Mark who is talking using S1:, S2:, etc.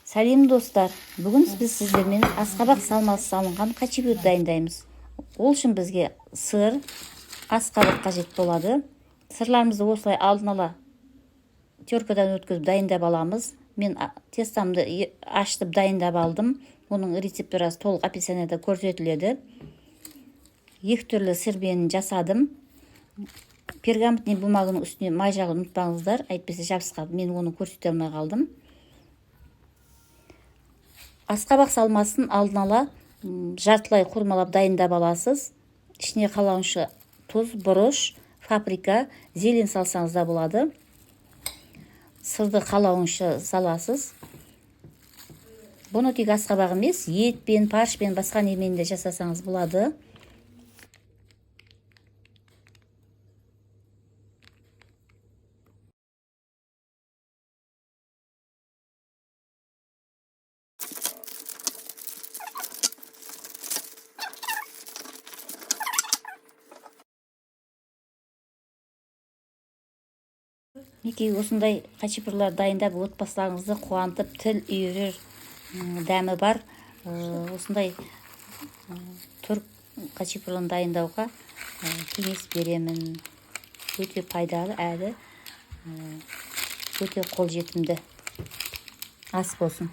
S1: Сәлем, достар! Бүгін біз сіздермен асқабақ салмасы салынған хачапури дайындаймыз. Ол үшін бізге сыр, асқабақ қажет болады. Сырларымызды осылай алдын ала теркадан өткізіп, дайындап аламыз. Мен тестамды ашытып, дайындап алдым. Оның рецептурасы толық описанияда көрсетіледі. Екі түрлі сырмен жасадым. Пергаментный бумаганың үстіне май жағуды ұмытпаңыздар, әйтпесе жабысқақ. Мен оны көрсете алмай қалдым. Асқабақ салмасын алдын ала жартылай қурмалап дайындап аласыз. Ішіне қалауынша тұз, бұрыш, паприка, зелень салсаңыз да болады. Сырды қалауынша саласыз. Бұны тек асқабақ емес, етпен, фаршпен, басқа немен де жасасаңыз болады. Мінекей, осындай хачапурилар дайындап, отбасыларыңызды қуантып, тіл үйірер дәмі бар осындай түрік хачапурин дайындауға кеңес беремін. Өте пайдалы әрі өте қолжетімді. Ас болсын!